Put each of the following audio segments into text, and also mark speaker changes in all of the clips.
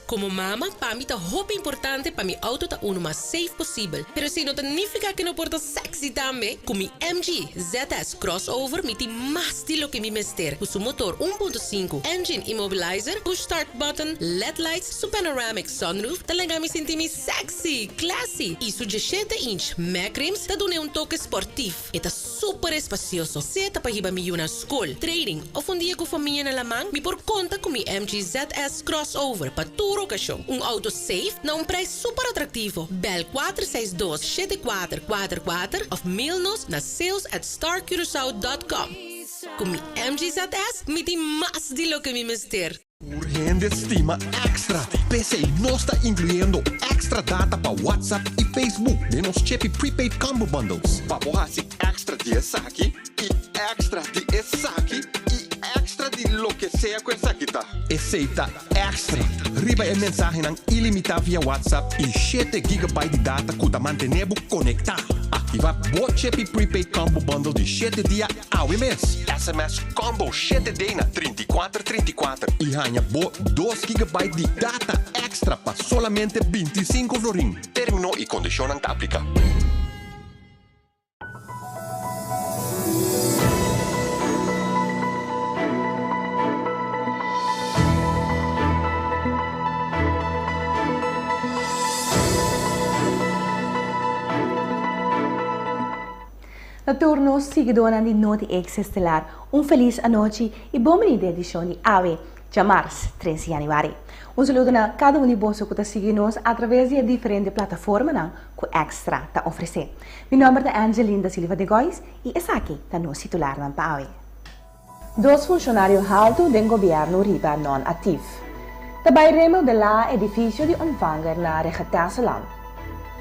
Speaker 1: Komo mama, pa mi ta hopi importante pa mi outo ta unu mas safe posibel. Pero esei no ta nifiká ku e no por ta sexy tambe. Ku mi MG ZS Crossover mi tin mas di loke mi mester. Ku su motor 1.5, engine immobilizer, push start button, led lights, su panoramic sunroof ta laga mi sinti mi sexy, classy y su 17 inch mag rims ta dun'e un toke sportief. E ta super espacioso, sea ta pa hiba mi yu na scol, training of un dia cu famia na laman, mi por conta cu mi MG ZS Crossover pa tur ocasion. Un auto safe na un prijs super atractivo. Bel 462 7444 of mail nos na sales@starcuracao.com. Cu mi MG ZS mi tin mas di loke mi mester.
Speaker 2: Tur hende stima extra. P'esei nos ta inkluyendo extra data pa WhatsApp i Facebook den nos Chepi Prepaid Combo Bundles. Pa bo hasi extra di esaki i extra di esaki i extra di loke sea ku esaki ta. Esei ta extra riba e mensahenan ilimitá via WhatsApp i shete gigabyte di data ku ta mantené bo konektá. Aktivá bo Chepi Prepaid Combo Bundle di shete dia Awe mes, sms Combo 7D na 34 34 i haña bo dos gigabyte di data extra pa solamente 25 florin. Término i kondishonnan ta apliká.
Speaker 3: Na tur nos siguidónan di Noti Ex Estelar un felis anochi i bon bini den edishon di awe, djamars, 3 di yanüari. Un saludo na kada un di boso ku ta sigui nos atraves di e diferente plataformanan ku Extra ta ofresé. Mi nòmber ta Angeline da Silva de Gois i esaki ta nos titularnan pa awe. Dos funshonario haltu den gobièrnu riba non-aktief. Ta bai remodelá edifisio di Ontvanger na Regetasseland.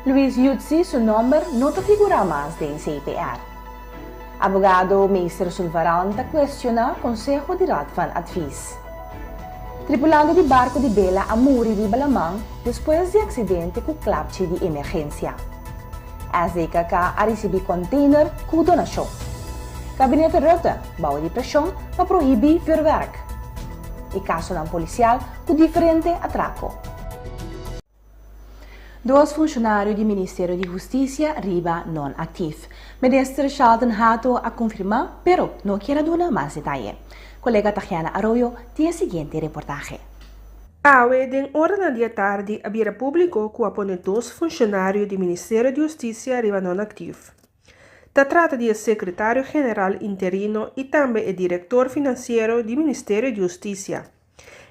Speaker 3: Luis Jutsi su nòmber no ta figurá mas den CPR. Abogado Meester Sulvaran ta kuestioná konseho di Raad van Advies. Tripulante di barku di bela a muri riba laman despues di aksidente ku klapchi di emergensia. SDKK a risibí kònteiner ku donashon. Gabinete Rutte bou di preshon pa prohibí vürwèrk i kasonan polisial ku diferente atrako. Dos funshonario di Ministerio di Hustisia riba non-aktif. Minister Shalton Hato a konfirmá pero no kier a duna mas detaye. Kolega Tahiana Arroyo tin e siguiente reportahe.
Speaker 4: Awe den oranan di atardi a bira públiko ku a pone dos funshonario di Ministerio di Hustisia riba non-aktif. Ta trata di e sekretario general interino i tambe e direktor finansiero di Ministerio di Hustisia.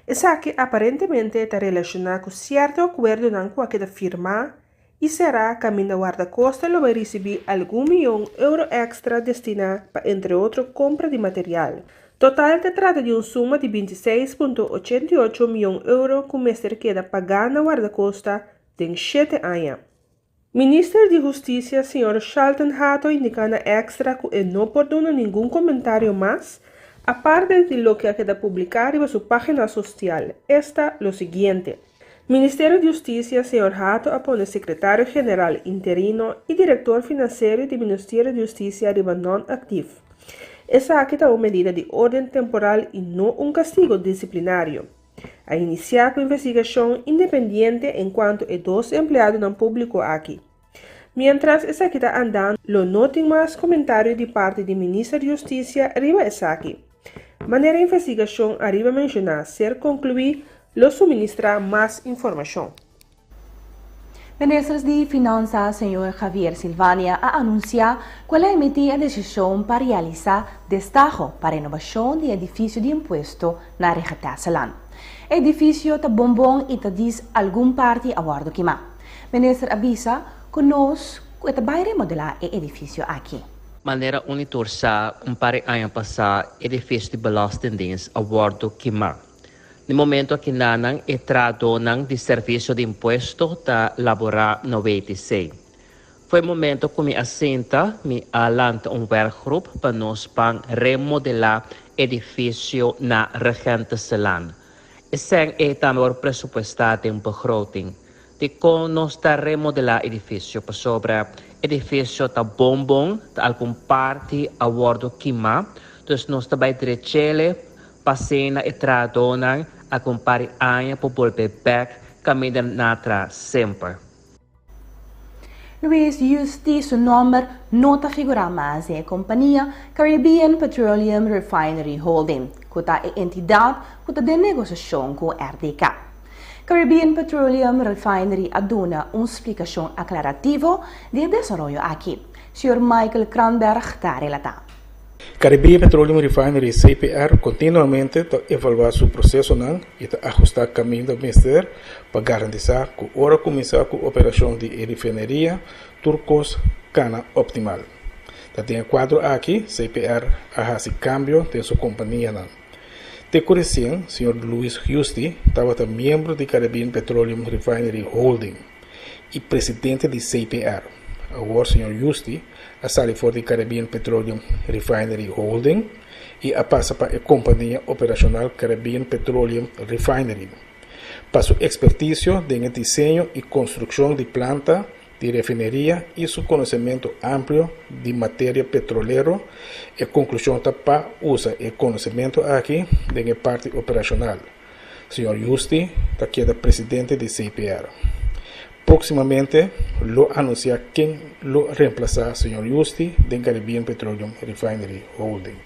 Speaker 4: Esaki aparentemente ta relashoná ku sierto akuerdonan ku a keda firmá i será kaminda Wardakosta lo bai risibí algun mion euro èkstra destiná pa entre otro kompra di material. Total ta trata di un suma di 26.88 mion euro ku mester keda pagá na Wardakosta den shete aña. Minister di Hustisia señor Shalton Hato indiká na Extra ku e no por duna ningun komentario mas aparte di loke a keda publiká riba su página sostial, esta lo siguiente. Ministerio di Hustisia señor Hato a pone Sekretario General interino i Direktor Finansiero di Ministerio di Hustisia riba non-aktif. Esaki ta un medida di orden temporal i no un kastigo disiplinario. A inisiá ku investigashon independiente enkuanto e dos empleadonan públiko aki. Miéntras esaki ta andando lo no tin mas komentario di parti di Minister di Hustisia riba esaki. Manera investigashon ariba menshoná ser konkluí lo suministrá mas informashon.
Speaker 3: Minister di Finansa señor Javier Silvania a anunsiá ku el a emití e desishon pa realisá destaho pa renobashon di edifisio di impuesto na Regetasseland. E edifisio ta bon bon i ta dis algun parti a wòrdu kimá. Minister a bisa ku nos ku e ta bai remodelá e edifisio aki.
Speaker 5: Manera un i tur sa, un par di aña pasá edifisio di Belastingdienst a wòrdu kimá. Na e momento akinanan e trahadónan di Servisio di Impuesto ta laborá na WTC. Foi e momento ku mi a sinta, mi a lanta un werkgroep pa nos ban remodelá edifisio na Regenteselaan. Esei e tambe wòrdu presupuestá den begroting. Dikon nos ta remodelá edifisio? Pasobra edifisio ta bon bon, ta algun parti a wòrdu kimá, dus nos ta bai drech'ele pa asina e trahadónan algun par di aña por bolbe bèk. kaminda nan a traha semper.
Speaker 3: Luis Giusti su nomber no ta figurá mas den e kompania Caribbean Petroleum Refinery Holding, ku ta e entidat ku ta den negosiashon ku RDK. Caribbean Petroleum Refinery a duna un splikashon aklarativo di e desaroyo aki. Señor Michael Kranberg ta relatá.
Speaker 6: Caribbean Petroleum Refinery, CPR, kontinuamente ta evaluá su prosesonan i ta ahustá kaminda mester pa garantisá ku ora kuminsá ku operashon di e refineria tur kos kana optimal. Ta den e kuadro aki CPR a hasi kambio den su kompanianan. Te ku resien señor Luis Giusti tabata miembro di Caribbean Petroleum Refinery Holding i presidente di CPR. Awor señor Giusti a sali for di Caribbean Petroleum Refinery Holding i a pasa pa e kompania operashonal Caribbean Petroleum Refinery. Pa su ekspertisio den e diseño i konstrukshon di planta di refineria i su konosementu amplio di materia petrolero, e konklushon ta pa usa e konosementu aki den e parti operashonal. Señor Giusti ta keda presidente di CPR. Próksimamente lo anunsiá ken lo remplasá señor Giusti den Caribbean Petroleum Refinery Holding.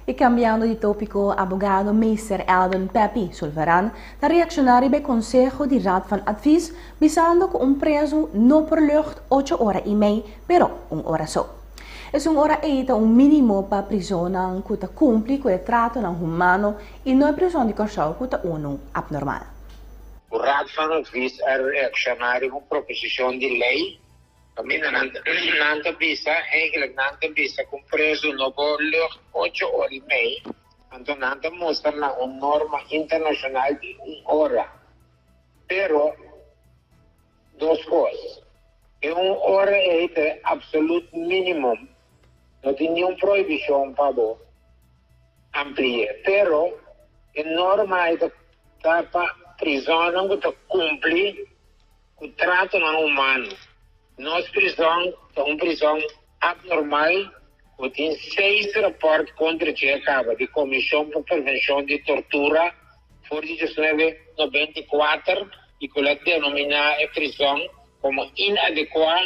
Speaker 3: I kambiando di tópiko, abogado Meester Eldon Peppy Sulvaran ta reakshoná riba e konseho di Raad van Advies bisando ku un prezu no por lucht ocho ora i mei, pero un ora so. Esun ora ei ta un mínimo pa prizonnan ku ta kumpli ku e tratonan humano i no e prizon di Kòrsou ku ta unu apnormal.
Speaker 7: Raad van Advies a reakshoná riba un proposishon di lei Kaminda nan nan ta bisa, eigenlijk nan ta bisa ku un prezu no por lucht ocho ora i mei, anto nan ta mustra na un norma internashonal di un ora. Pero, dos kos, e un ora ei ta e absolut minimum, no tin niun prohibishon pa bo ampli'é, pero e norma ei ta pa prizònnan ku ta kumpli ku tratonan humano. Nos prizòn ta un prizòn abnormal ku tin seis rapòrt kontra dje kaba di Komishon pa Prevenshon di Tortura for di diesnuebe 94 i ku lo denominá e prizòn komo inadekuá,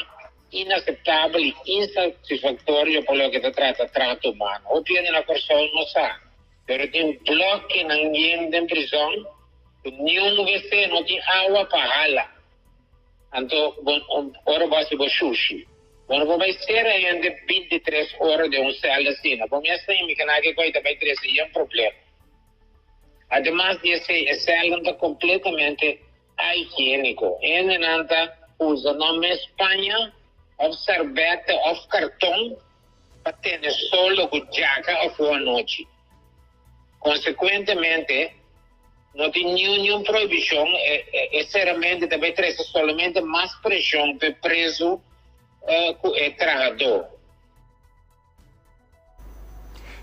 Speaker 7: inaseptabel i insatisfaktorio pa loke ta trata trato humano. Hopi hende na Kòrsou no sa, pero tin blòkinan yen den prizòn. Ku niun wc no tin awa pa hala. Anto bo ora bo hasi bo shushi. Bo no por bai sera hende 23 ora den un sèl asina. Bo mes ta imaginá ke koi ta bai trese yen problema. Ademas di esei e sèlnan ta kompletamente ahigiéniko. Hendenan ta usa nan mes paña òf sèrbètè òf karton pa tene solo ku djaka afó anochi. Konsekuentemente, no tin niun niun prohibishon, e seramente ta bai trese solamente mas preshon p'e prezu ku e trahadó.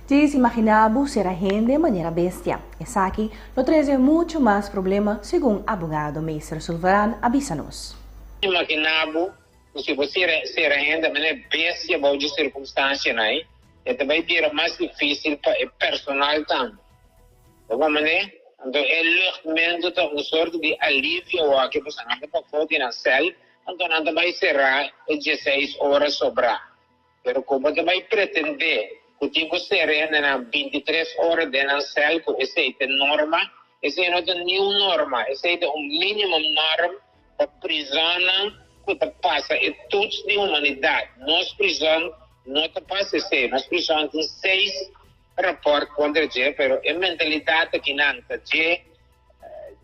Speaker 3: Djis imaginá bo sera hende manera bestia. Esaki lo trese muchu mas problema, segun abogado Meester Sulvaran a bisa nos.
Speaker 7: Imaginá bo ku si bo sera hende manera bestia bou dje sirkunstansianan ei, E ta bai bira mas difícil pa e personal tambe. Bo por manera? Anto e luchtmento ta un sorto di alivio awor pasobra nan ta pafó di nan cel, anto nan ta bai cerá e dieseis ora sobrá. Pero con bo ta bai pretendé cu tin cu cera hendenan 23 ora den nan cel cu esey ta norma? Esey no ta niun norma, esey ta un minimum norm pa prizonnan cu ta pasa e toets di humanidad. Nos prizon No ta pasa esei. Nos prison tin seis raport kontra dje, pero e mentalidat akinan ta dje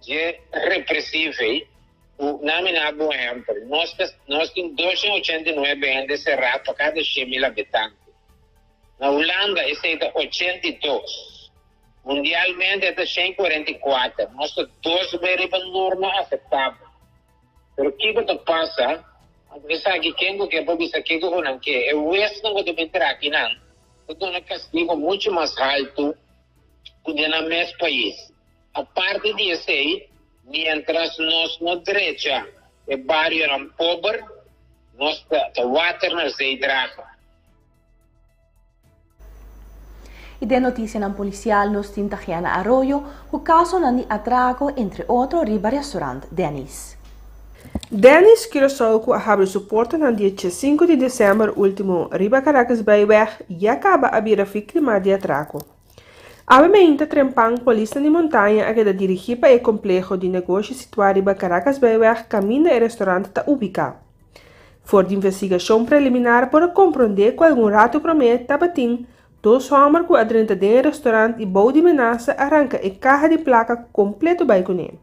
Speaker 7: dje represiv ei ku nan mi na bo ehèmpel. Nos ta nos tin 289 hende será pa kada 100,000 habitante. Na Hulanda esei ta 82. Mundialmente e ta 144. Nos ta dos be riba norma aseptabel. Pero kiko ta pasa? Anto esaki ken ku ke por bisa kiko ku nan ke. E huesnan ku ta bin traha akinan ta duna kastigo muchu mas haltu ku den nan mes pais. Aparte di esei, miéntras nos no drecha e barionan pober, nos ta water na zee draga.
Speaker 3: I den notisianan polisial nos tin Tahiana Arroyo ku kasonan di atrako entre otro riba restaurant Denny's.
Speaker 4: Denny's Curaçao ku a habri su portanan dia 5 di desèmber último riba Caracasbaaiweg ya kaba a bira víktima di atrako. Awe meinta trempan polisnan di Montaña a keda dirigí pa e kompleho di negoshi situá riba Caracasbaaiweg kaminda e restaurant ta ubiká. For di investigashon preliminar por a komprondé ku algun ratu promé tabatin dos hòmber ku a drenta den e restorant i bou di menasa a ranka e kaha di plaka kompleto bai kuné.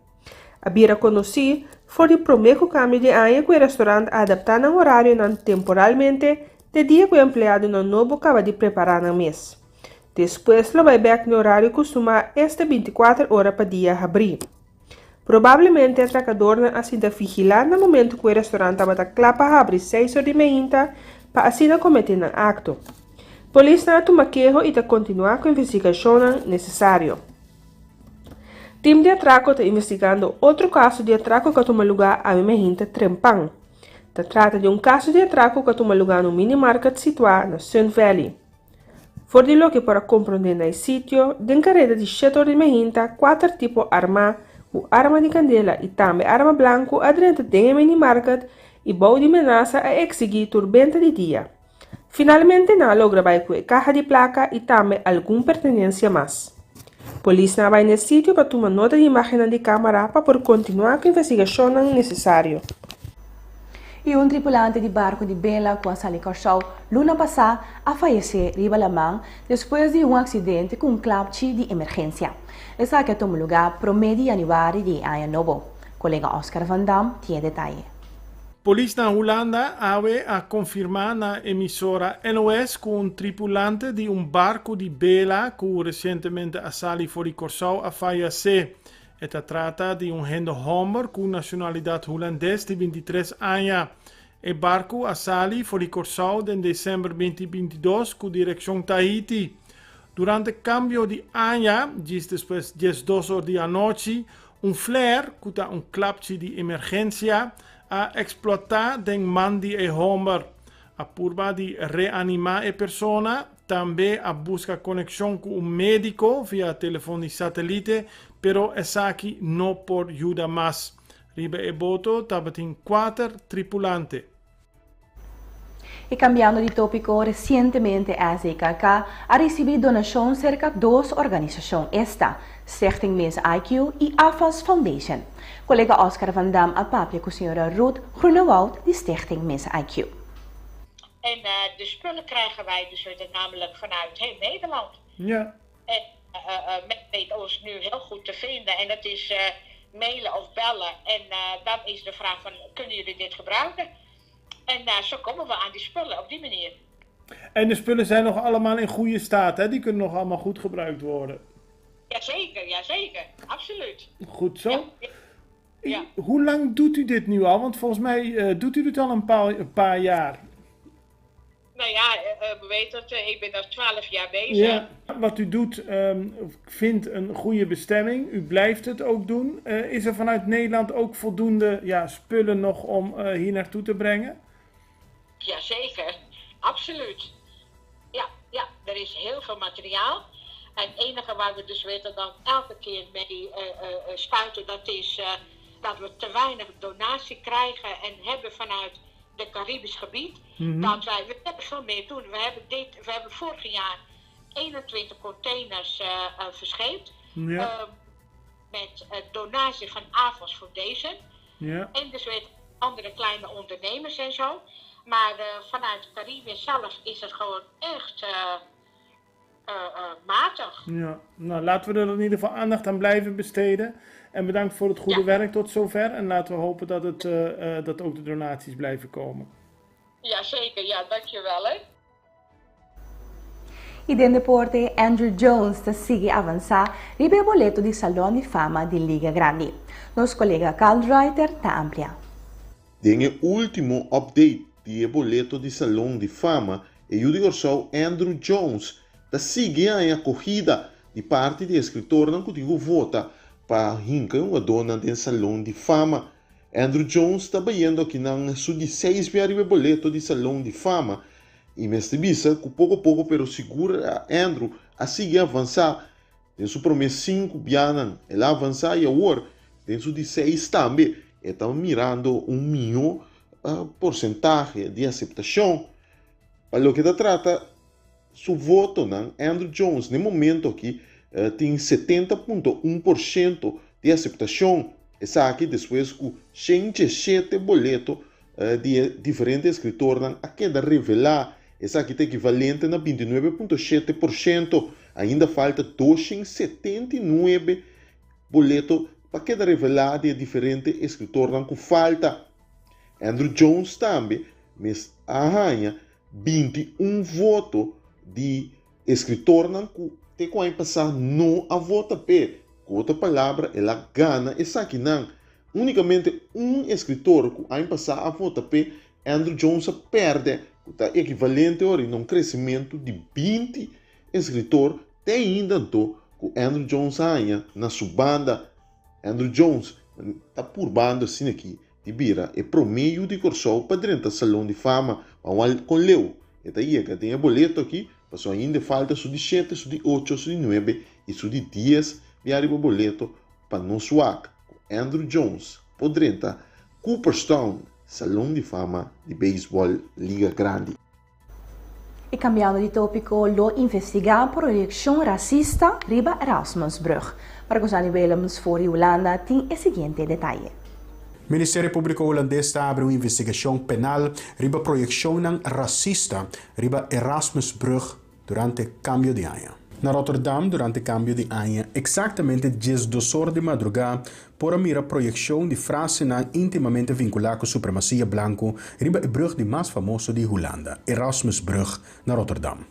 Speaker 4: A bira konosí for di promé ku kambio di aña ku e restorant a adaptá nan orarionan temporalmente te dia ku e empleadonan nobo kaba di prepará nan mes. Despues lo bai bèk n'e orario kustumá esta 24 ora pa dia habrí. Probablemente atrakadornan a sinta vigilá na momentu ku e restorant tabata kla pa habri seis or di meinta pa asina kometé nan akto. Polisnan a tuma keho i ta kontinuá ku investigashonnan nesesario. Tim di atrako ta investigando otro kaso di atrako ku a tuma lugá awe meinta trempan. Ta trata di un kaso di atrako ku a tuma lugá na un minimarket situá na Sun Valley. For di loke por a komprondé na e sitio, den kareda di shete or di mehinta, kuater tipo armá ku arma di kandela i tambe arma blanku a drenta den e minimarket i bou di menasa a eksigí tur benta di dia. Finalmente nan a logra bai ku e kaha di plaka i tambe algun pertenensia mas. Polisnan a bai na e sitio pa tuma nota di imágennan di kámara pa por kontinuá ku investigashonnan nesesario.
Speaker 3: I un tripulante di barku di bela ku a sali Kòrsou luna pasá a fayesé riba laman despues di un aksidente ku un klapchi di emergensia. Esaki a tuma lugá promé di yanüari di e aña nobo. Kolega Oscar van Dam tin e detaye.
Speaker 8: Polis na Hulanda awe a konfirmá na emisora NOS ku un tripulante di un barku di bela ku resientemente a sali for di Kòrsou a fayesé. E ta trata di un hende hòmber ku nashonalidat hulandes di 23 aña. E barku a sali for di Kòrsou den desèmber 2022 ku direkshon Tahiti. Durante kambio di aña, djis despues 12 or di anochi, un flare, ku ta un klapchi di emergensia, a eksplotá den man di e hòmber. A purba di reanimá e persona, tambe a buska konekshon ku un médiko via telefon di satelite, pero esaki no por yuda mas. Riba e boto tabatin kuater tripulante.
Speaker 3: I kambiando di tópiko, resientemente SDKK a risibí donashon serka dos organisashon, esta, Stichting Miss IQ i AFAS Foundation. Kolega Oscar van Dam a papia ku señora Ruth Groenewoud di Stichting Miss IQ.
Speaker 9: En de spullen krijgen wij dus namelijk vanuit heel Nederland. En men weet ons nu heel goed te vinden. En dat is mailen of bellen. En dan is de vraag van, kunnen jullie dit gebruiken? En zo komen we aan die spullen op die manier.
Speaker 8: En de spullen zijn nog allemaal in goede staat, hè? Die kunnen nog allemaal goed gebruikt worden.
Speaker 9: Jazeker, jazeker. Absoluut.
Speaker 8: Goed zo. Hoe lang doet u dit nu al? Want volgens mij doet u dit al een paar jaar.
Speaker 9: Nou ja, we weten het, ik ben al 12 jaar bezig.
Speaker 8: Ja. Wat u doet, vindt een goede bestemming. U blijft het ook doen. Is er vanuit Nederland ook voldoende, ja, spullen nog om hier naartoe te brengen?
Speaker 9: Jazeker, absoluut. Ja, er is heel veel materiaal. En het enige waar we dus weten dan elke keer mee stuiten, dat is dat we te weinig donatie krijgen en hebben vanuit het Caribisch gebied. Dat wij, we hebben veel meer doen. We hebben vorig jaar 21 containers verscheept. Met donatie van AFAS Foundation. En dus weet andere kleine ondernemers en zo. Maar vanuit de Caribië zelf is het gewoon echt matig.
Speaker 8: Ja, nou laten we er in ieder geval aandacht aan blijven besteden. En bedankt voor het goede werk tot zover. En laten we hopen dat ook de donaties blijven komen.
Speaker 9: Jazeker, ja, dankjewel hè.
Speaker 3: I den deporte, Andruw Jones ta sigui avansá riba e boleto di Salon di Fama di Liga Grandi. Nos kolega Carl Reuter ta amplia.
Speaker 10: Den e último update di e boleto di Salon di Fama, e yu di Kòrsou Andruw Jones ta sigui e akohida di parti di eskritornan ku tin ku vota pa hinka un dona den Salon di Fama. Andruw Jones ta bayendo akinan su di 6 riba boleto di Salon di Fama. I mester bisa ku poko poko pero sigur Andrew a sigui avansá. Den su promé sinku bianan el a avansá i awor den su di seis tambe e ta mirando un mihó porsentahe di aseptashon. Pa loke ta trata su votonan, Andrew Jones n'e momento aki tin 70.1% di aseptashon. Esaki despues ku 117 boleto di e diferente eskritornan a keda revelá. Esaki ta ekivalente na 29.7%. Ainda falta 279 boleto pa keda revelá di e diferente eskritornan ku falta. Andrew Jones tambe mes a haña 21 voto di eskritornan ku te ku aña pasá no a vota p'e. Ku otro palabra, el a gana esakinan. Únikamente un eskritor ku aña pasá a vota p'e, Andrew Jones a pèrdè, ku ta ekivalente ora na un kresementu di 20 eskritor te ainda anto ku Andrew Jones a haña na su banda. Andrew Jones ta purbando asin'aki di bira e promé yu di Kòrsou pa drenta Salon di Fama, ma wal kon leu e ta yega den e boleto aki, pasobra ainda e falta su di shete, su di ocho, su di nuebe i su di dies bia riba boleto pa nos wak ku Andruw Jones por drenta Cooperstown, Salon di Fama di Beisbòl Liga Grandi.
Speaker 3: E cambiando di topico lo investiga proyeccion racista riba Erasmusbrug. Marcosani Willems for di Hulanda tin e siguiente detaye.
Speaker 11: Ministerio Públiko Hulandes ta abri un investigashon penal riba proyekshonnan rasista riba Erasmusbrug durante kambio di aña. Na Rotterdam durante kambio di aña, eksaktamente 12 or di madrugá, por a mira proyekshon di frasenan íntimamente vinkulá ku supremasia blanku riba e brug di mas famoso di Hulanda, Erasmusbrug na Rotterdam.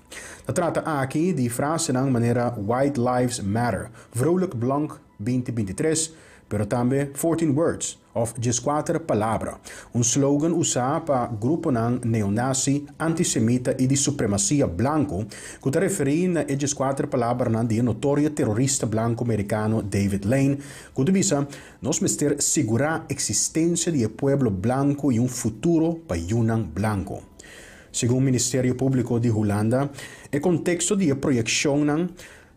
Speaker 11: Ta trata aki di frasenan manera White Lives Matter, Vrolijk Blank 2023, pero tambe 14 Words, òf 14 Palabra, un slogan usá pa gruponan neonazi, antisemita i di supremasia blanku, ku ta referí na e 14 palabranan di e notorio terorista blanku merikano David Lane, ku ta bisa, Nos mester sigurá eksistensia di e pueblo blanku i un futuro pa yunan blanku. Segun Ministerio Públiko di Hulanda, e konteksto di e proyekshonnan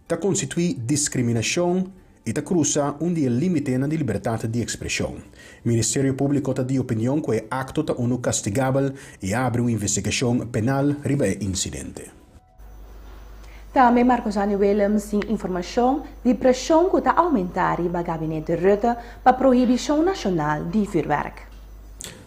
Speaker 11: ta konstituí diskriminashon i ta krusa un di e límitenan di libertat di ekspreshon. Ministerio Públiko ta di opinion ku e akto ta unu kastigabel i a abri un investigashon penal riba e insidente.
Speaker 3: Tambe Marcosani Willems tin informashon di preshon ku ta oumentá riba gabinete Rutte pa prohibishon nashonal di vürwèrk.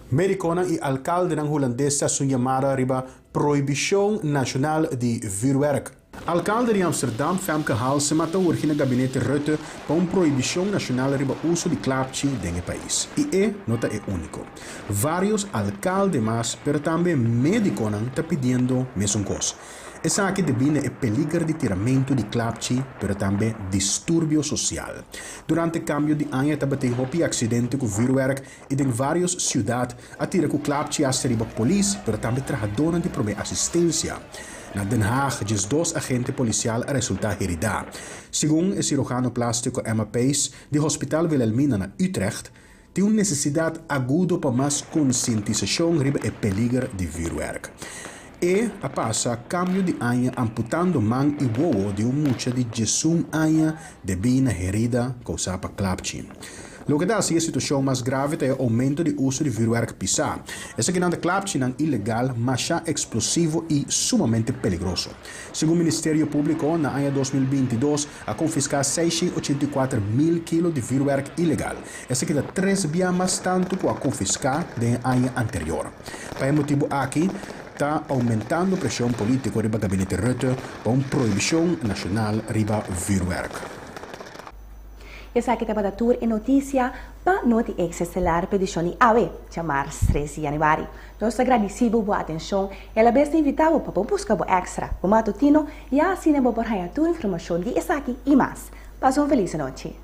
Speaker 11: Médikonan i alkaldenan hulandes ta hasi un yamada riba prohibishon nashonal di vürwèrk. Alkalde di Amsterdam, Femke Halsema, ta urgi na gabinete Rutte pa un prohibishon nashonal riba uso di klapchi den e pais. I e no ta e úniko. Vários alkalde mas, pero tambe médikonan ta pidiendo mesun kos. Esaki debí na e peliger di tiramentu di klapchi, pero tambe disturbio sosial. Durante kambio di aña tabatin hopi aksidente ku vürwèrk i den vários siudat a tira ku klapchi hasta riba polis, pero tambe trahadónan di promé asistensia. Na Den Haag, 12 agente polisial a resultá heridá. Segun e sirujano plástiko Emma Pace di Hospital Wilhelmina na Utrecht, tin un nesesidat agudo pa mas konsientisashon riba e peliger di vürwèrk. E a pasa kambio di aña amputando man i wowo di un mucha di 11 aña debí na herida kousá pa klapchi. Loke ta hasi e situashon mas grave ta e oumento di uso di vürwèrk pisá. Esakinan ta klapchinan ilegal, masha eksplosivo i sumamente peligroso. Segun Ministerio Públiko, na aña 2022 a konfiská 684.000 kilo di vürwèrk ilegal. Esaki ta tres bia mas tantu ku a konfiská den e aña anterior. Pa e motibu aki ta oumentando preshon polítiko riba gabinete Rutte pa un prohibishon nashonal riba vürwèrk.
Speaker 3: Esaki tabata tur e notisia pa Noti Extra Estelar pa edishon di awe, djamars 3 di yanüari. Nos ta gradisí bo bo atenshon i alabes ta invitá bo pa bo buska bo extra, bo matutino, ya asina bo por haña tur informashon di esaki i mas. Pasa un felis anochi.